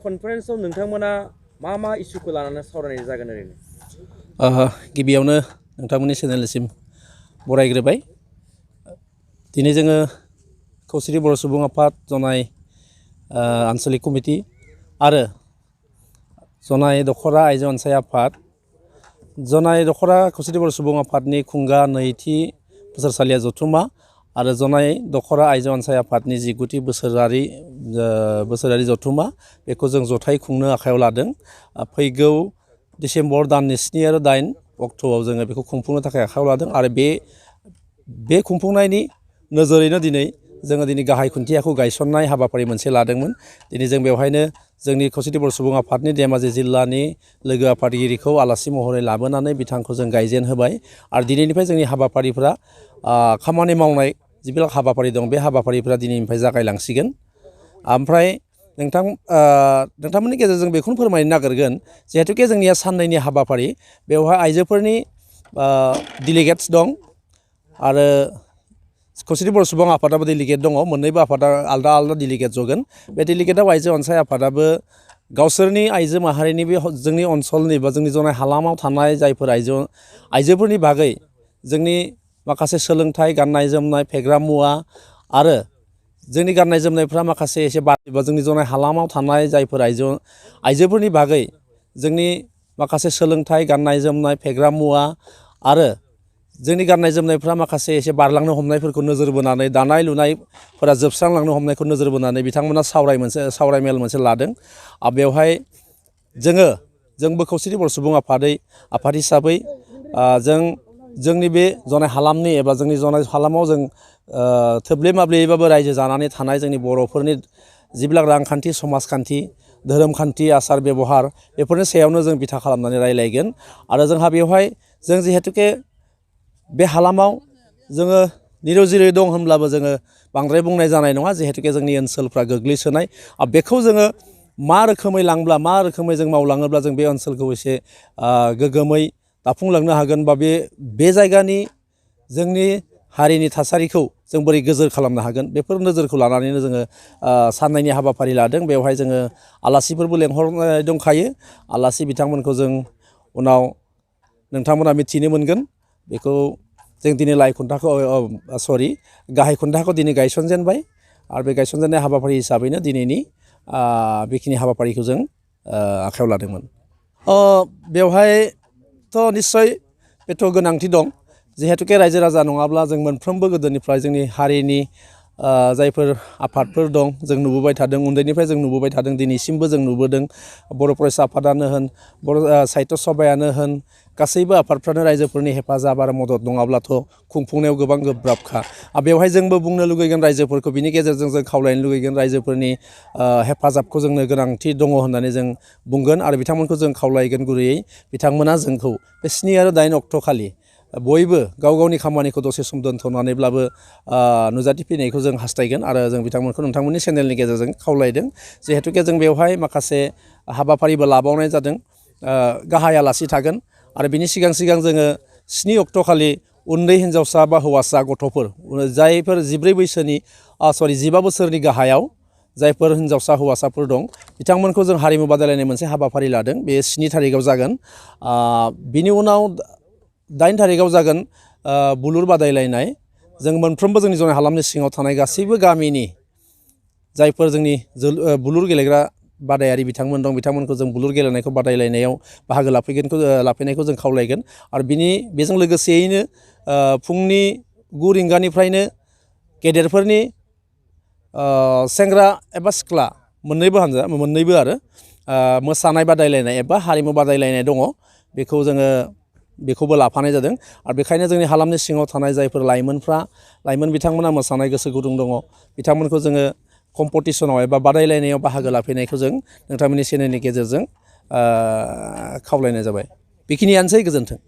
कनफारेन्सआव नोंथांमोना मा इस्युखौ लानानै सावरायनाय जागोन ओरैनो? गिबियावनो नोंथांमोननि चेनेलसिम बरायग्रोबाय। दिनै जोङो खौसेथि बर' सुबुं आफाद जनाय आनसलिक कमिटि आरो जनाय दखरा आइजो अनसाय आफाद जनाय दखरा खौसेथि बर' सुबुं आफादनि खुंगा नैथि बोसोरसालिया जथुम्मा आरो जनाय दखरा आइजो अनसाय आफादनि 19थि बोसोरारि जथुम्मा बेखौ जों जथाय खुंनो आखायाव लादों। फैगौ डिसेम्बर दाननि 7 आरो 8 अक्ट'आव जोङो बेखौ खुंफुंनो थाखाय आखायाव लादों आरो बे खुंफुंनायनि नोजोरैनो दिनै जोङो गाहाय खुन्थियाखौ गायसननाय हाबाफारि मोनसे लादोंमोन। दिनै जों बेवहायनो जोंनि खौसेथि बर' सुबुं आफादनि धेमाजि जिल्लानि लोगो आफादगिरिखौ आलासि महरै लाबोनानै बिथांखौ जों गायजेन होबाय आरो दिनैनिफ्राय जोंनि हाबाफारिफ्रा खामानि मावनाय जिबिलाक हाबाफारि दं बे हाबाफारिफ्रा दिनैनिफ्राय जागायलांसिगोन। ओमफ्राय नोंथांमोननि गेजेरजों बेखौनो फोरमायनो नागिरगोन जिहेथुके जोंनिया साननैनि हाबाफारि बेवहाय आइजोफोरनि डेलिगेट्स दं आरो खौसेथि बर' सुबुं आफादाबो डेलिगेट दङ। मोननैबो आफादा आलदा आलदा डेलिगेट जगोन। बे डेलिगेटआव आइजो अनसाय आफादाबो गावसोरनि आइजो माहारिनि बे जोंनि ओनसोलनि बा जोंनि जनाय हालामाव थानाय जायफोर आइजोफोरनि बागै जोंनि माखासे सोलोंथाइ गाननाय जोमनाय फेग्रा मुवा आरो जोंनि गाननाय जोमनायफ्रा माखासे एसे बा जोंनि जनाय हालामाव थानाय जायफोर आइजोफोरनि बागै जोंनि माखासे सोलोंथाइ गाननाय जोमनाय फेग्रा मुवा आरो जोंनि गाननाय जोमनायफ्रा माखासे एसे बारलांनो हमनायफोरखौ नोजोर बोनानै दानाय लुनायफोरा जोबस्रांलांनो हमनायखौ नोजोर बोनानै बिथांमोना सावरायमेल मोनसे लादों। बेवहाय जोंबो खौसेथि बर' सुबुं आफाद हिसाबै जोंनि बे जनाय हालामनि एबा जोंनि जनाय हालामाव जों थोब्ले माब्लेयैबाबो रायजो जानानै थानाय जोंनि बर'फोरनि जिबिलाक रांखान्थि समाजखान्थि धोरोमखान्थि आसार बेबहार बेफोरनि सायावनो जों बिथा खालामनानै रायलायगोन। आरो जोंहा बेवहाय जों जिहेथुके बे हालामाव जोङो निरजिरै दं होनब्लाबो जोङो बांद्राय बुंनाय जानाय नङा जिहेथुके जोंनि ओनसोलफ्रा गोग्लैसोनाय। बेखौ जोङो मा रोखोमै लांब्ला मा रोखोमै जों मावलाङोब्ला जों बे ओनसोलखौ एसे गोग्गोमै दाफुंलांनो हागोन बा बे जायगानि जोंनि हारिनि थासारिखौ जों बोरै गोजोर खालामनो हागोन बेफोर नोजोरखौ लानानैनो जोङो साननैनि हाबाफारि लादों। बेवहाय जोङो आलासिफोरबो लेंहरनाय दंखायो। आलासि बिथांमोनखौ जों उनाव नोंथांमोना मिथिनो मोनगोन। बेखौ जों दिनै गाहाय खुन्थाखौ दिनै गायसनजेनबाय आरो बे गायसनजेननाय हाबाफारि हिसाबैनो दिनैनि बेखिनि हाबाफारिखौ जों आखायाव लादोंमोन। बेवहायथ' निस्सय बेथ' गोनांथि दं जिहेथुके रायजो राजा नङाब्ला जों मोनफ्रोमबो गोदोनिफ्राय जोंनि हारिनि जायफोर आफादफोर दं जों नुबोबाय थादों उन्दैनिफ्राय जों नुबोबाय थादों दिनैसिमबो जों नुबोदों। बर' फरायसा आफादानो होन बर' साहित्य सभायानो होन गासैबो आफादफ्रानो रायजोफोरनि हेफाजाब आरो मदद नङाब्लाथ' खुंफुंनायाव गोबां गोब्राबखा। बेवहाय जोंबो बुंनो लुगैगोन रायजोफोरखौ बिनि गेजेरजों जों खावलायनो लुगैगोन रायजोफोरनि हेफाजाबखौ जोंनो गोनांथि दङ होननानै जों बुंगोन आरो बिथांमोनखौ जों खावलायगोन गुरैयै बिथांमोना जोंखौ बे 7 आरो 8 अक्ट' खालि बयबो गाव गावनि खामानिखौ दसे सम दोनथ'नानैब्लाबो नुजाथिफैनायखौ जों हास्थायगोन आरो जों बिथांमोनखौ नोंथांमोननि चेनेलनि गेजेरजों खावलायदों। जिहेथुके जों बेवहाय माखासे हाबाफारिबो लाबावनाय जादों। गाहाय आलासि थागोन आरो बिनि सिगां जोङो 7 अक्ट' खालि उन्दै हिन्जावसा बा हौवासा गथ'फोर जायफोर 15 बोसोरनि गाहायाव जायफोर हिन्जावसा हौवासाफोर दं बिथांमोनखौ जों हारिमु बादायलायनाय मोनसे हाबाफारि लादों। बे 7 थारिखआव जागोन। बिनि उनाव 8 थारिखआव जागोन बुलुर बादायलायनाय। जों मोनफ्रोमबो जोंनि जनाय हालामनि सिङाव थानाय गासैबो गामिनि जायफोर जोंनि बुलुर गेलेग्रा बादायारि बिथांमोन दं बिथांमोनखौ जों बुलुर गेलेनायखौ बादायलायनायाव बाहागो लाफैनायखौ जों खावलायगोन। आरो बेजों लोगोसेयैनो फुंनि 9 रिंगानिफ्रायनो गेदेरफोरनि सेंग्रा एबा सिख्ला मोननैबो आरो मोसानाय बादायलायनाय एबा हारिमु बादायलायनाय दङ। बेखौबो लाफानाय जादों आरो बेखायनो जोंनि हालामनि सिङाव थानाय जायफोर लाइमोन बिथांमोना मोसानाय गोसो गुदुं दङ बिथांमोनखौ जोङो कम्पिटिसनाव एबा बादायलायनायाव बाहागो लाफैनायखौ जों नोंथांमोननि चेनेलनि गेजेरजों खावलायनाय जाबाय। बेखिनियानोसै। गोजोन्थों।